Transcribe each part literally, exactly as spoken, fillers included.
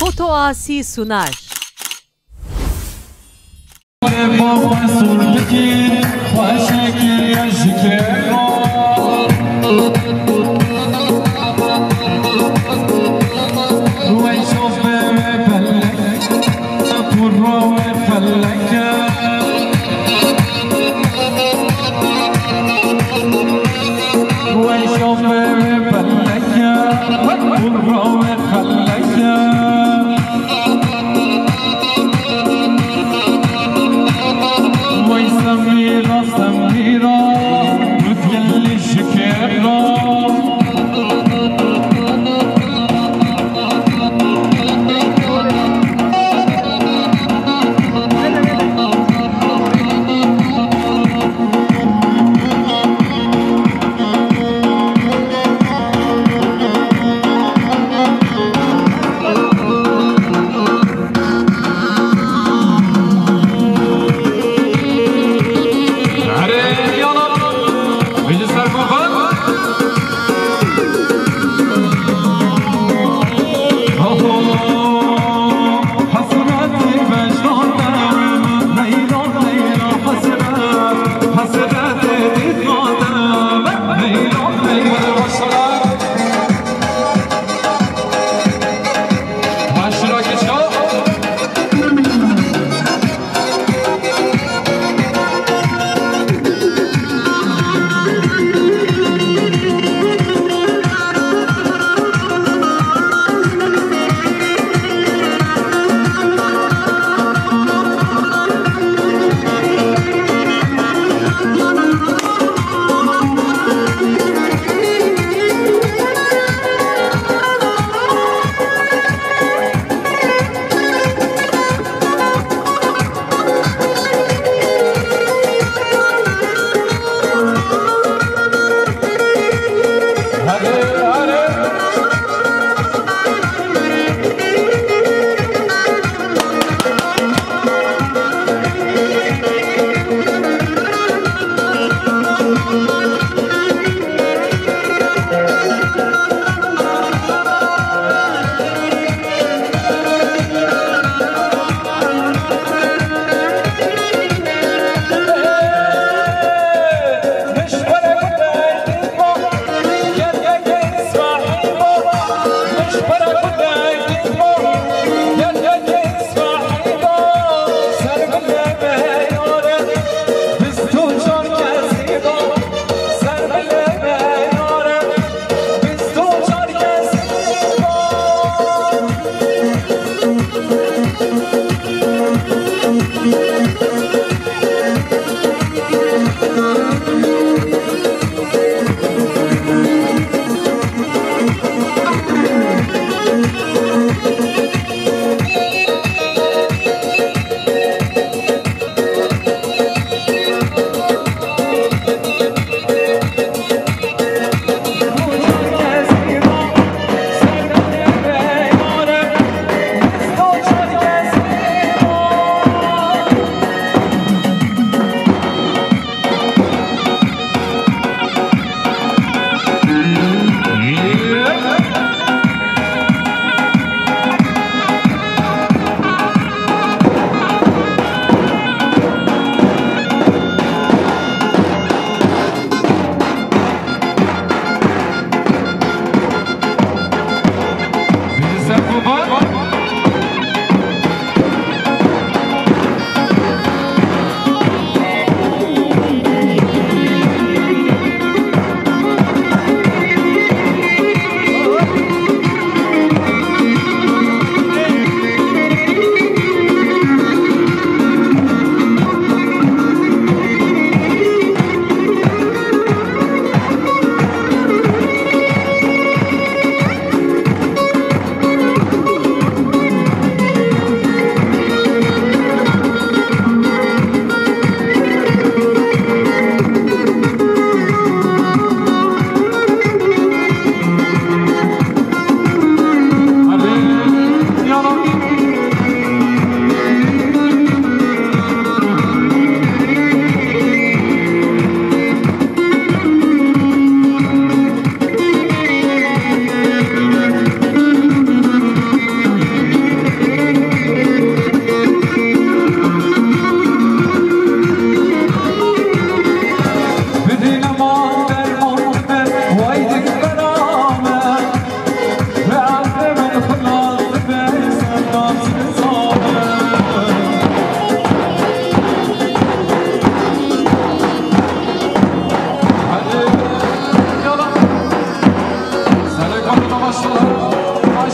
Foto Asi sunar.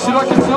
Question ?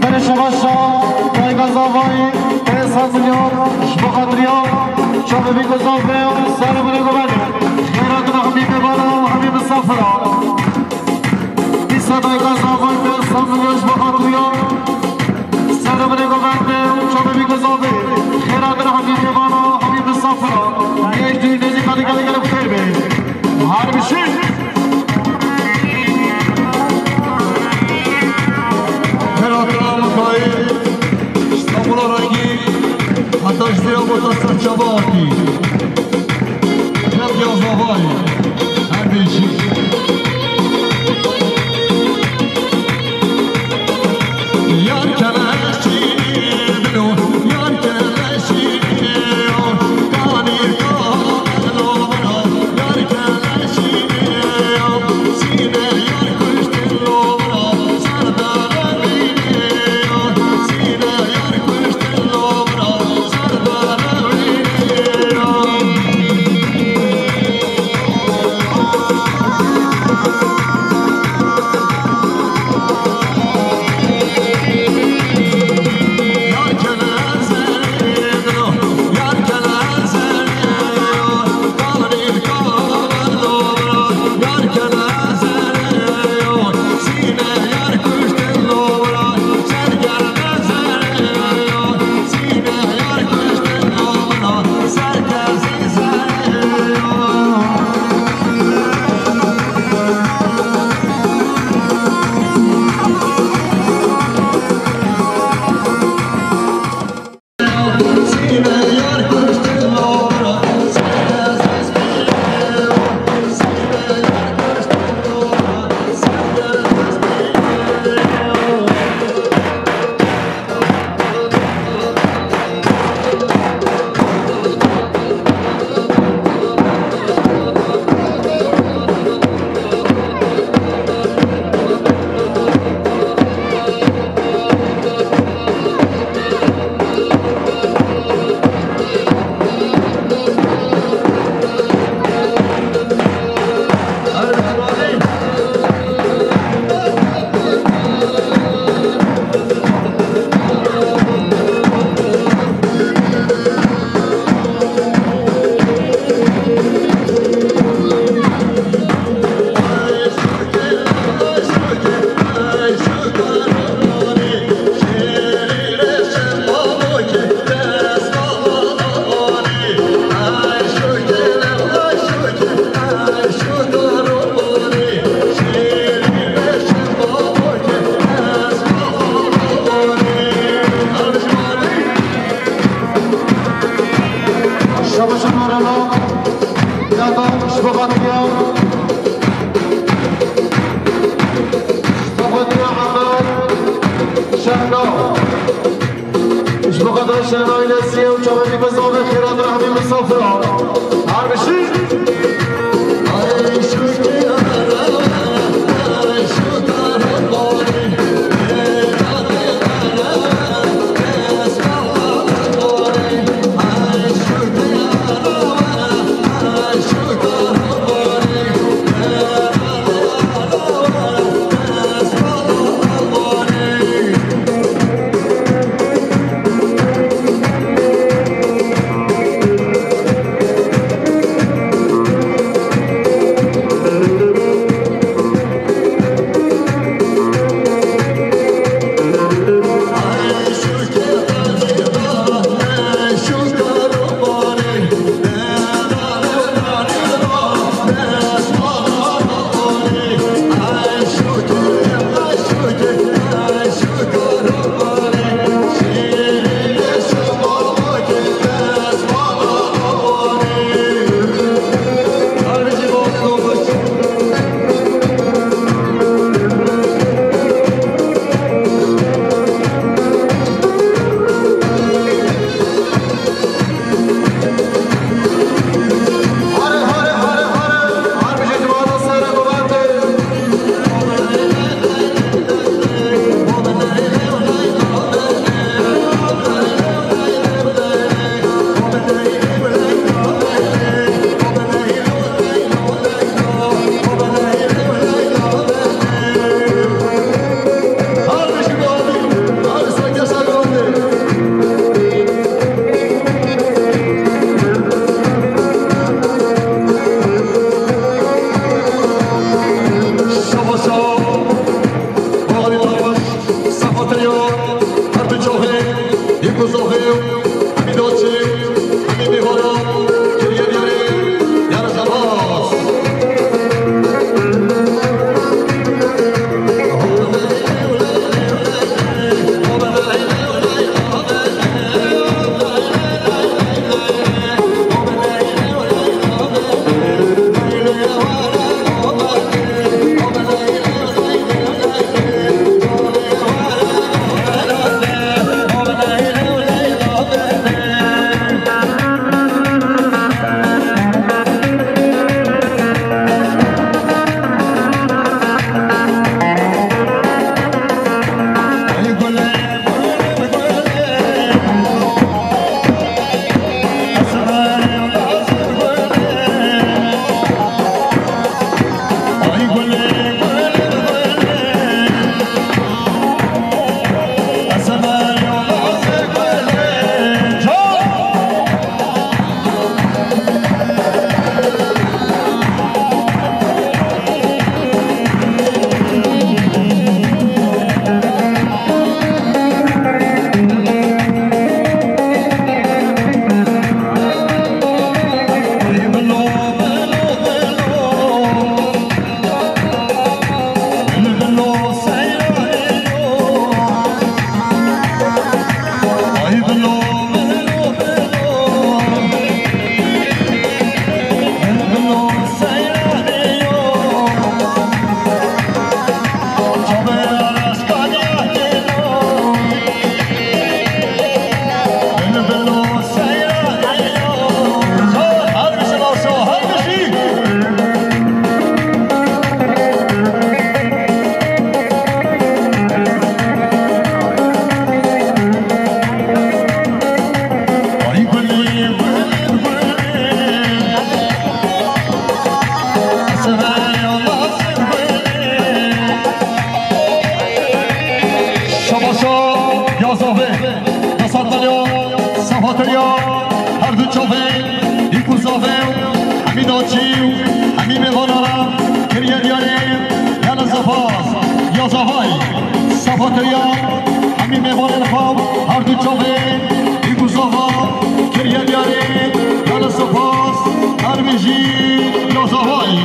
Berê şebaşa, dayka zavayî, pênc sed milyon, ji bo xatiriya, çavê vî ku zavê, ser binê govend. Xêra dina hemî mêvana û hemî misafira. Dîsa dayka zavayî, pênc sed milyon ji bo xatiriya, ser binê govend, çavê vî ku zavê. Xêra dina hemî mêvana û hemî misafira. Yek, du, nêzîka dî gelek gelek xêr be. Her bişî. Her hatina Mikaîl, Îstanbula rengî, heta ji vîra bota ser çava hatî. Çav ya zavayî, her bêjî. Yar keleşî dilo, yar keleşî yo, kanî kalo bira. Şabaşa Marana, Yata Şubatya, Şubatya Amal, Şehla. Ji bo xatir şehna ailesiye û çavê vî ku zavê xêra dina hemî misafira. Her bişî. Desat Belya, Sefa Tirya, her du çavê, hîk û zavê, hemî daçî û hemî mêvana re kiriye diyarê, gele spas, ya zavay, Sefa Tirya, hemî mêvanên xwe, her du çavê, hîk û zava, kiriye diyarê, gele spas, her bijî, ya zavay.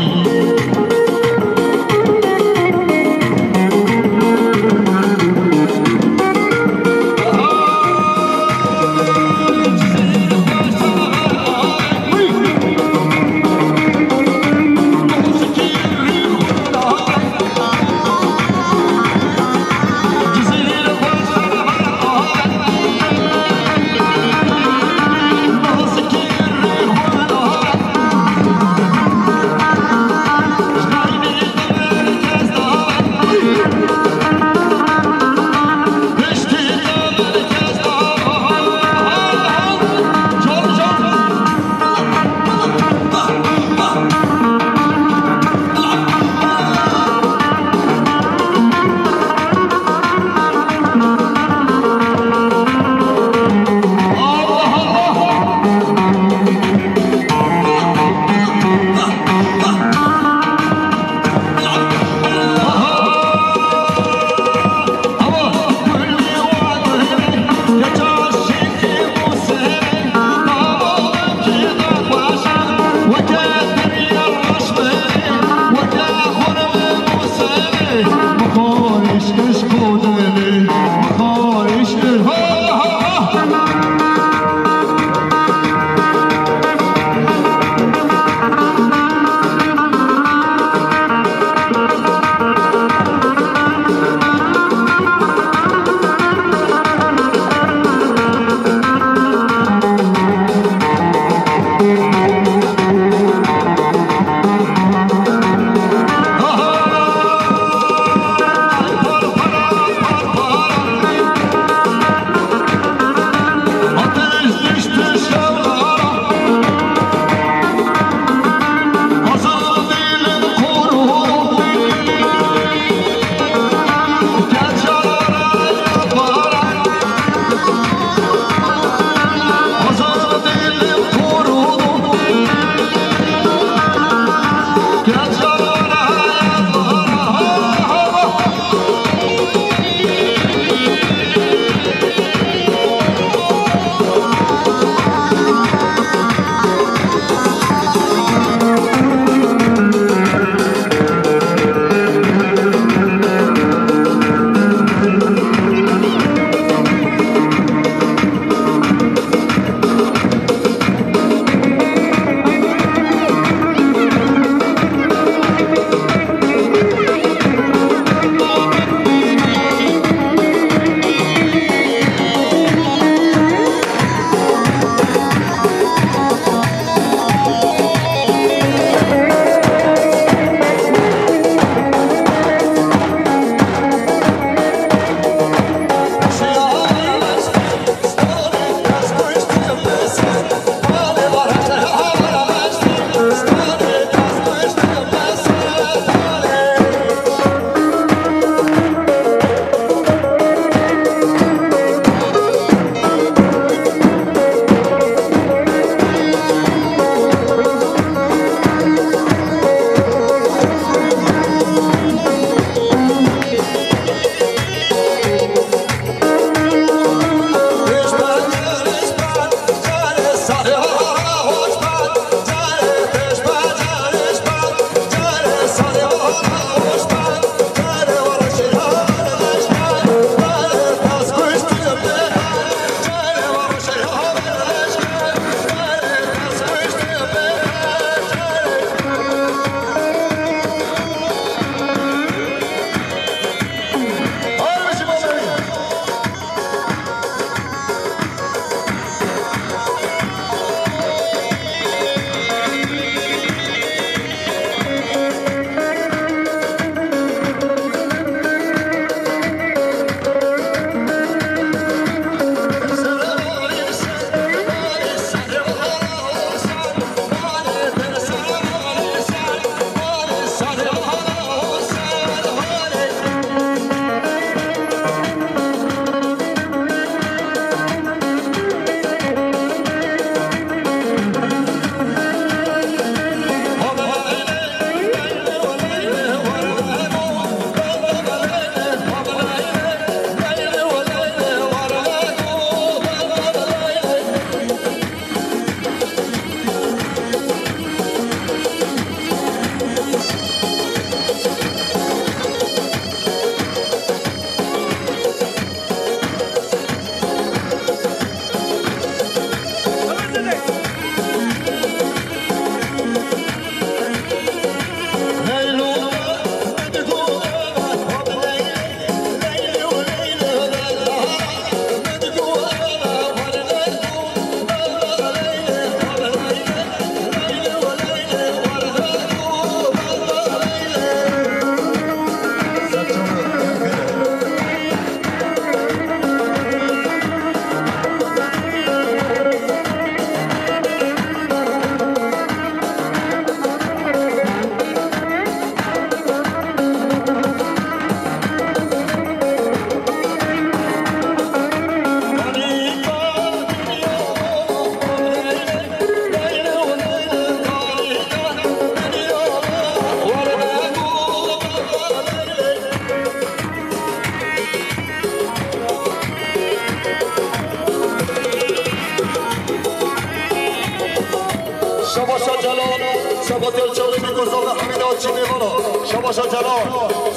Fatih Çavlî Mîkû Zava Hemîd Açî Mêvana. Şabaşa Celal.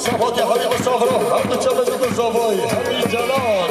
Sefati Hemîd Safro. Hemîd Çavlî Mîkû Zavayî. Hemîd Celal.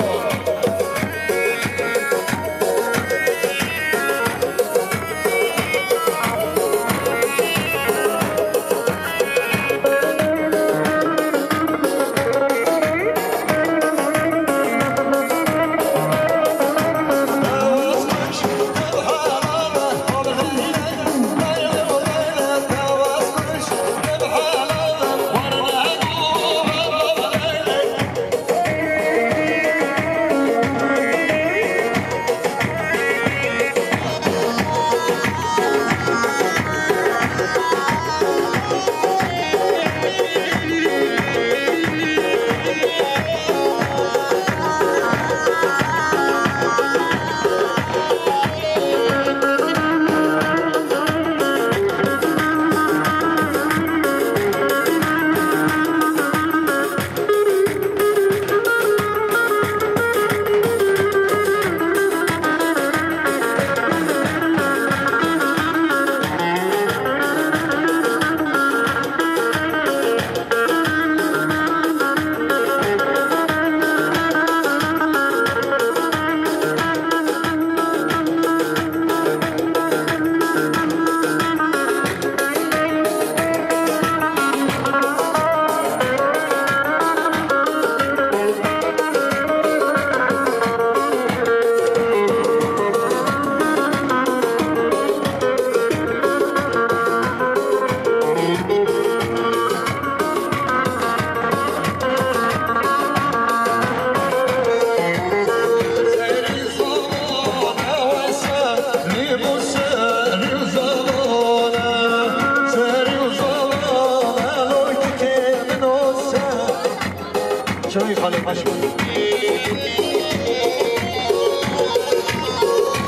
Çavî xalê xweş.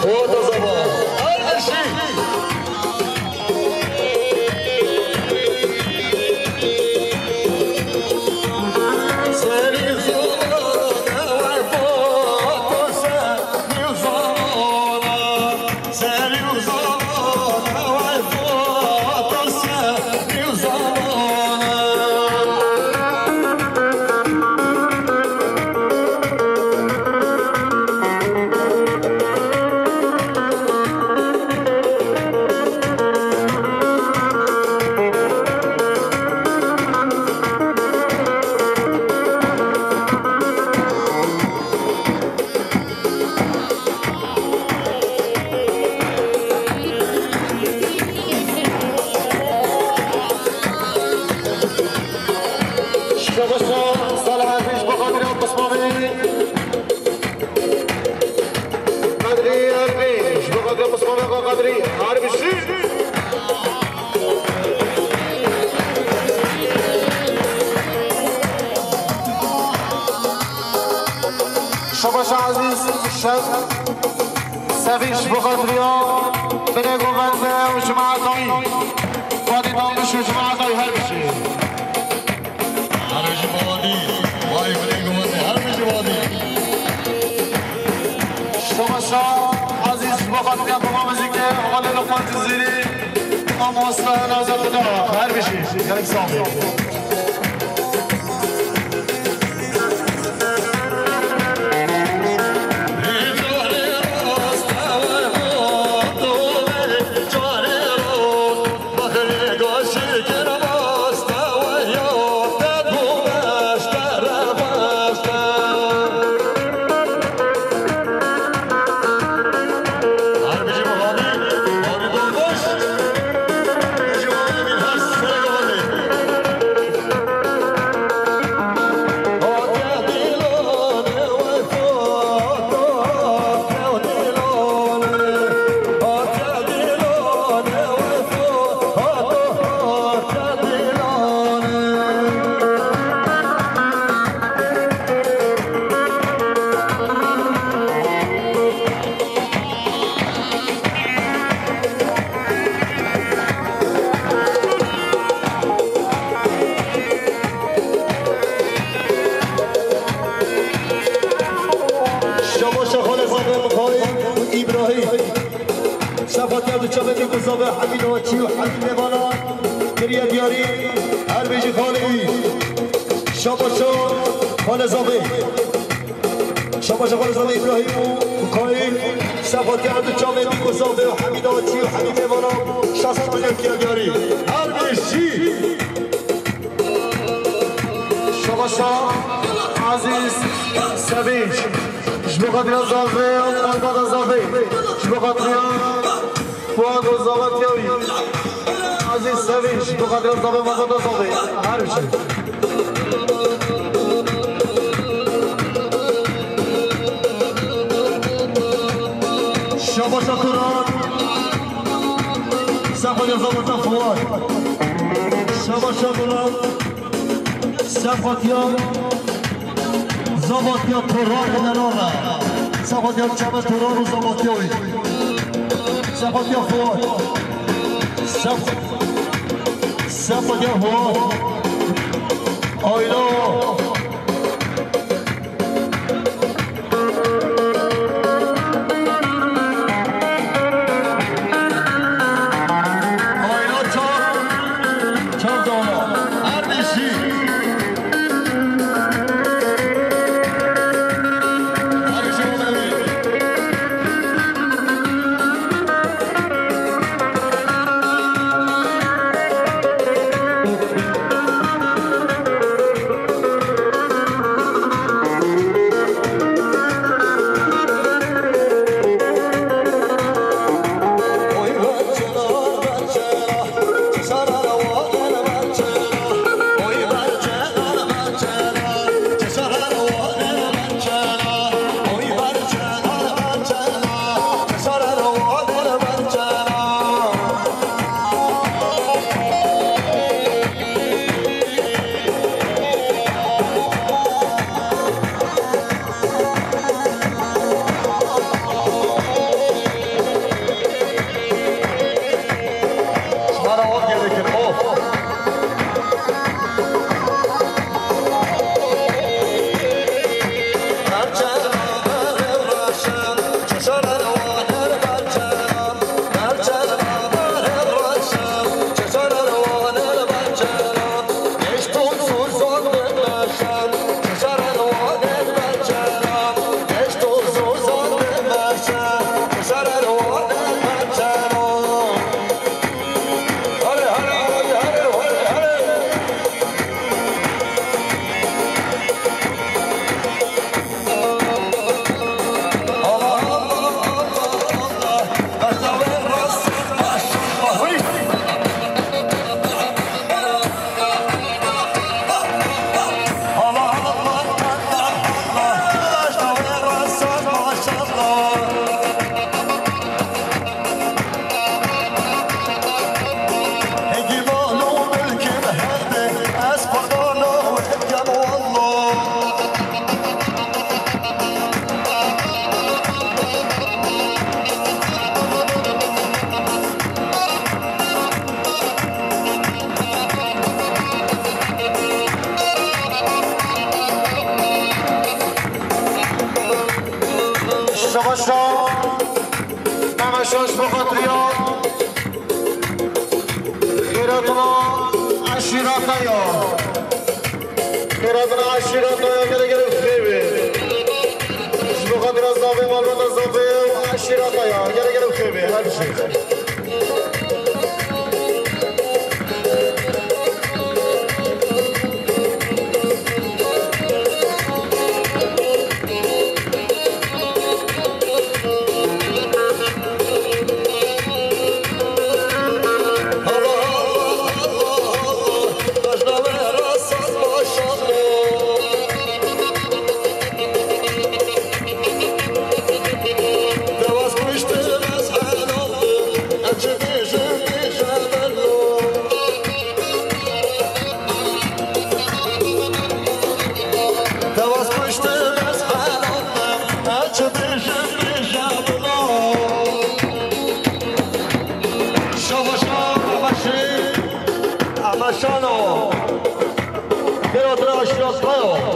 Xwe da zava. Her leşî. Şabaşa, sala her bî ji bo xatirê Osmanê. Qedrî her bî ji bo xatirê Osmanê, Qedrî her bî şî. Şabaşa Ezîz, şev. Sevîş bi xatirî ya binê govende û cemaeta wî. Xwedî dan biş û cemaeta wî her bişî. Her bijî Bawadî, vay binê govende her bijî Bawadî. Şabaşa Ezîz bi xatirî ya Baba Muzîkê, Xalê Luqman Cizîrî, Mamoste Nazir Xudar, her bijî. Gelek sağ olun. Şabaşa Xalê Xalê Mixayîl û Îbrahîm. Şefatiya du çavê Mîkû Zave, Hemîd Haçî û Hemîd Mêvana. Zavê. Şabaş xwe Zavê Îbrahîm û Kayî. Sefatiya du çavê Bîk û Zavê û Hemîd Açî û Hemîd Mêvana. Şahsen Ocak Diyarî. Her bir jî. Şabaşa Ezîz Sevinç. Ji bo xatira Zavê, malbata Zavê. Ji bo xatira Fuad û Zavatiya wî. Ezîz Sevinç, ji bo xatira Zavê, malbata Zavê. Her bir şey. Şabaşa Turan. Sefatiya Zavata Fuad. Şabaşa Turan. Sefatiya Zavatiya Turan û Nerana. Sefatiya Çavê Turan û Zavatiya wî. Sefatiya Fuat. Sef-, Sefatiya Fuat. Ayla. Ayla çar, çar dana. Her dişi. Şabaşa, Memeşa ji bo xatirî ya xêratina eşîreta ya. Xêratina eşîreta ya, gelek gelek xêr be. Ji bo xatira Zavê, malbata Zavê û eşîreta ya, gelek gelek xêr be. Her bir şey. Şabaşa, Şabaşa, Şabaşa.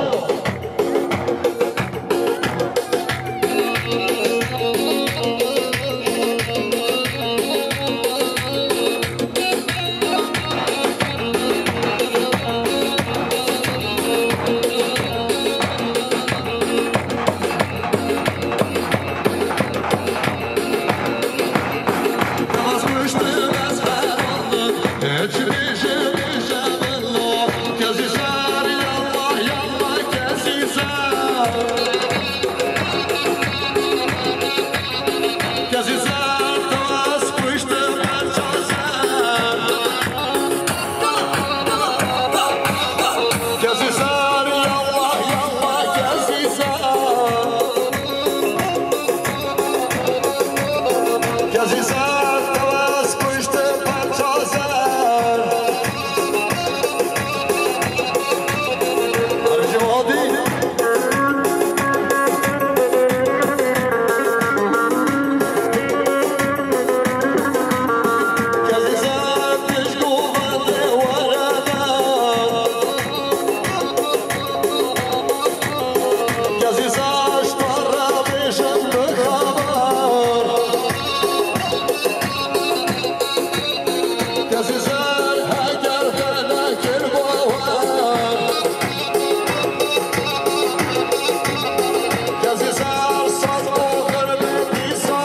Ezîzan, tew ez kuştim parçazer. Her civadî. Ezîzan, tij govendê were de. Ezîzan, ji te re bêjim bi xeber. Ezîzan, heger te nekir bawer. Ezîzan, sed oxir be dîsa.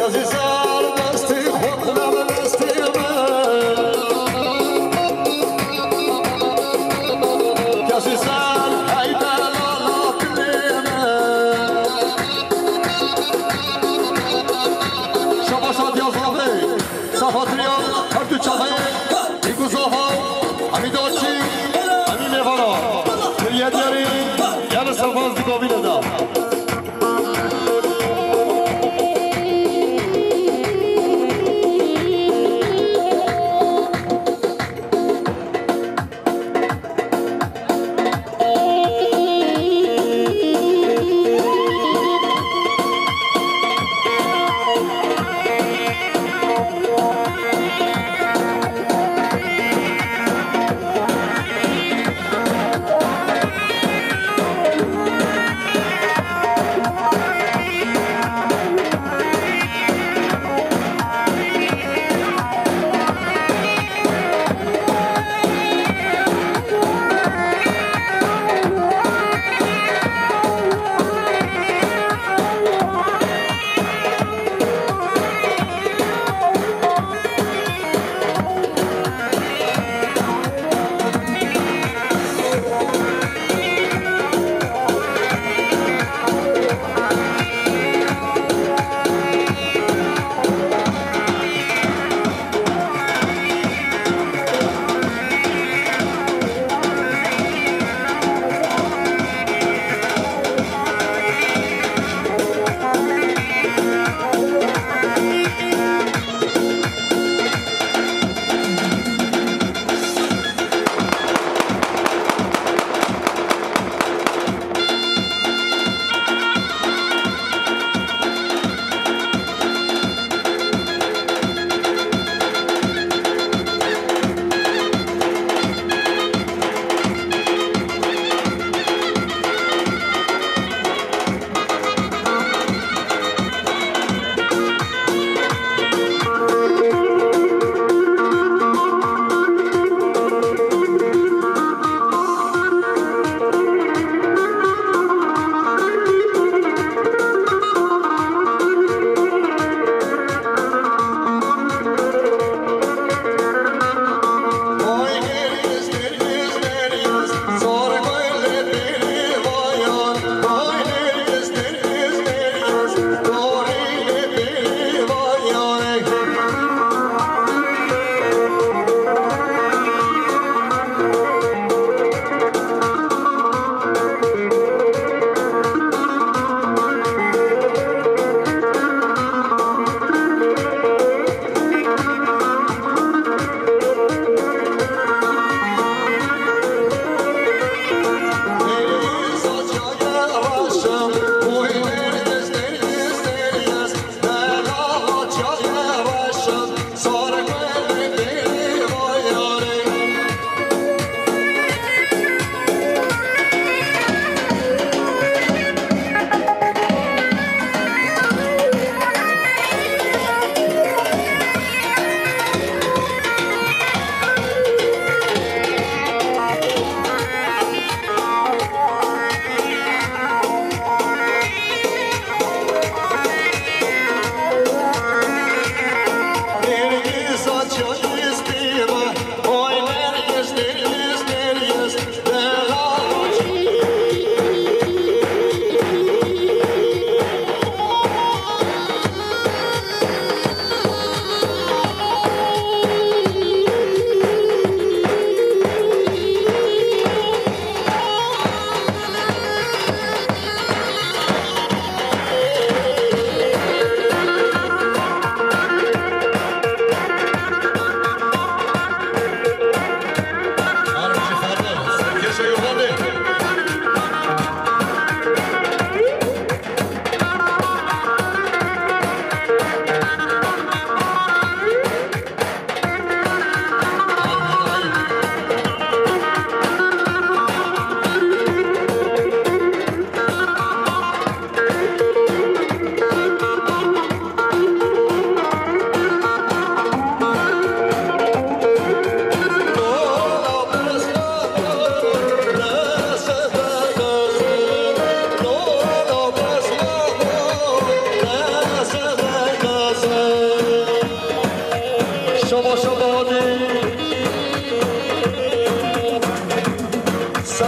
Ezîzan, destê xwe bide min, destê min. Ezîzan, hey delala dilê min. Şabaş Adiya Zavê, Safatriya, her du çavê, Îku Zava, Emî Daçî, Emî Mêvana, Firiye Diyarî, yanî Sefaz di govîne de.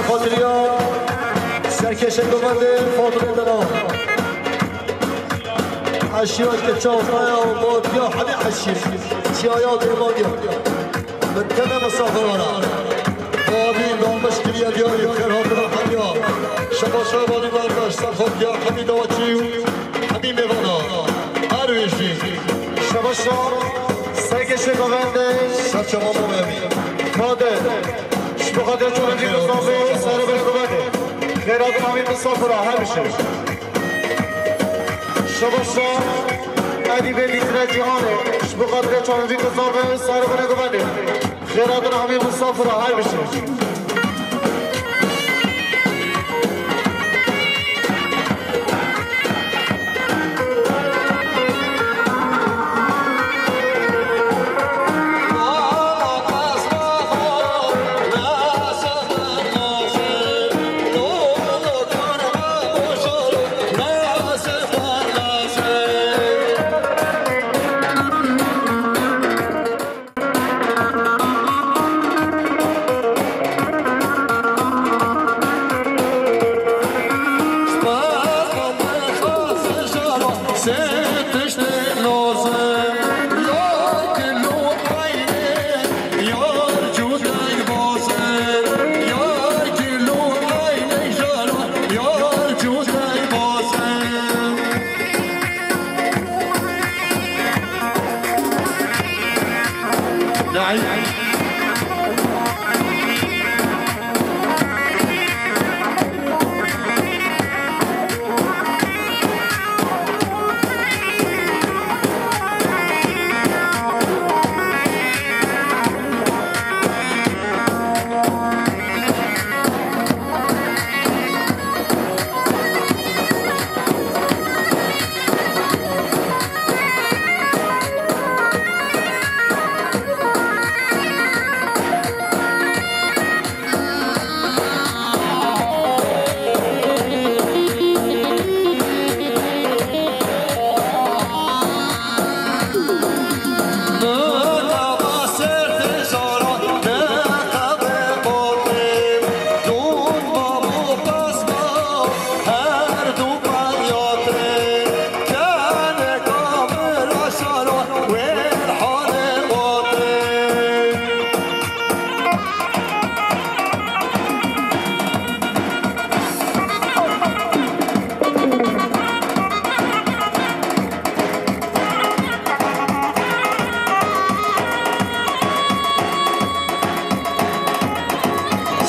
Xatiriya serkêşê govendê Fadilê Dela. Eşîra ke çaxaya û matiya hemî eşîr. Çiyaya dêmaniya. Bi teme misafiran e. Vadî damiş kiriye diyarî xêrhatina hemiya. Şebaşa vadî berdaş, serhatiya hemî dawaçî û hemî mêvana. Her wê jî. Şebaşa serkêşê govendê. Serçe mama hemî. Fadil. Ji bo xatirê çolê vî guzavê û serê binê govendê. Xêrhatin hemî misafira her bişê. Şebaşa Edîbê Lîstre Cîhanê. Ji bo xatirê çolê vî guzavê û serê binê govendê. Xêrhatin hemî misafira her bişê.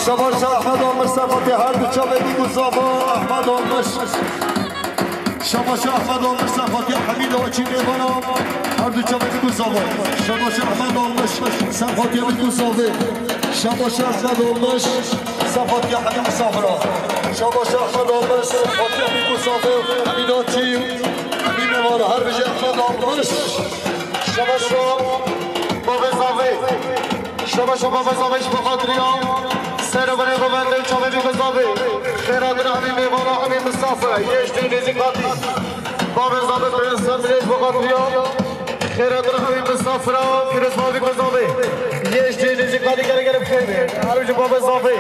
Şabaş Ahmet Almış, serhatiya her du çavê bî guzava Ahmet Almış. Şabaş Ahmet Almış, serhatiya hemî dawaçî mêvana her du çavê bî guzava. Şabaş Ahmet Almış, serhatiya bî guzavê. Şabaş Ahmet Almış, serhatiya hemî misafira. Şabaş Ahmet Almış, serhatiya bî guzavê. Hemî dawaçî, hemî mêvana her bijî Ahmet Almış. Şabaş Bavê Zavê. Şabaş Bavê Zavê ji bo xatiriya serê binê govendê û çavê bî guzavê. Xêrhatin hemî mêvana, hemî misafira. Yê ji dî nêzîk hatî. Bavê Zavê pênc sed milê ji bo xatiriya xêrhatin hemî misafira. Pîroz bavê guzavê. Yê ji dî nêzîk hatî, gere gere bi xêr bê. Her bijî Bavê Zavê.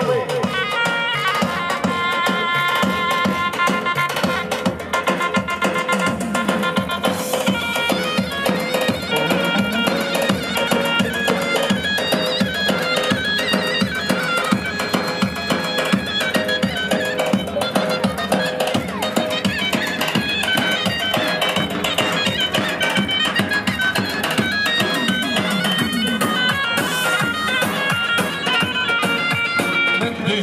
Min dî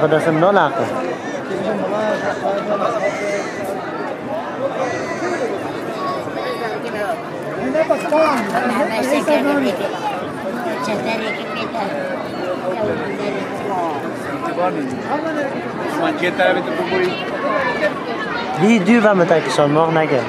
Xwe destê min nalaqe. Bî dû ve min te kişand, max neke.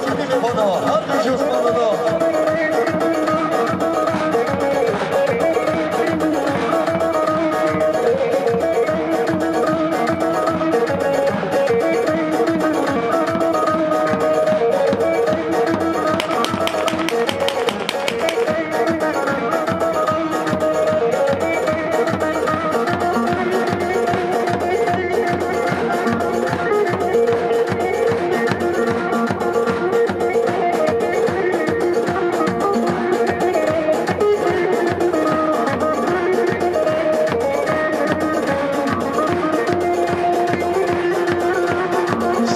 Hemî mêvana, her bijî Osmanlî da.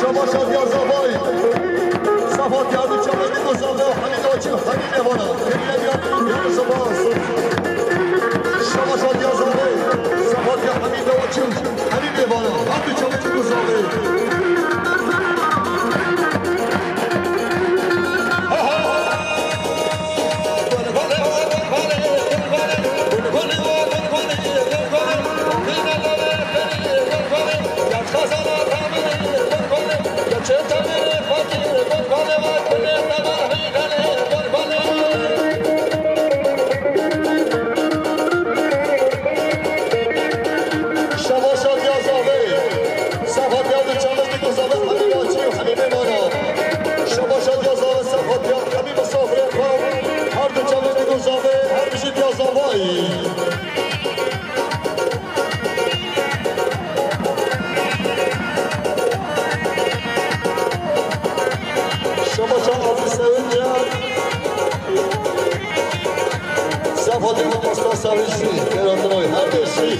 Şabaş Adiya Zavay. Safat yardım çabuk, Niko Zavay. Hemî doçî, hemî levana. Hemî levana. Yanlış olmaz. Şabaş Adiya Zavay. Safat ya hemî doçî. Hemî levana. Hadi çabuk, Niko Zavay. Şabaş Adiya Zavê. Safat ya du çalış, Niko Zavê, hemî ya çî, hemî mêvana. Şabaş Adiya Zavê, Safat ya, hemî misafirê xwe. Her du çalış, Niko Zavê, her bijî Diya Zavayî. Şabaş Adiya Sevince. Safadê û Pasta Savî jî, Kêra Tirayê, her du jî.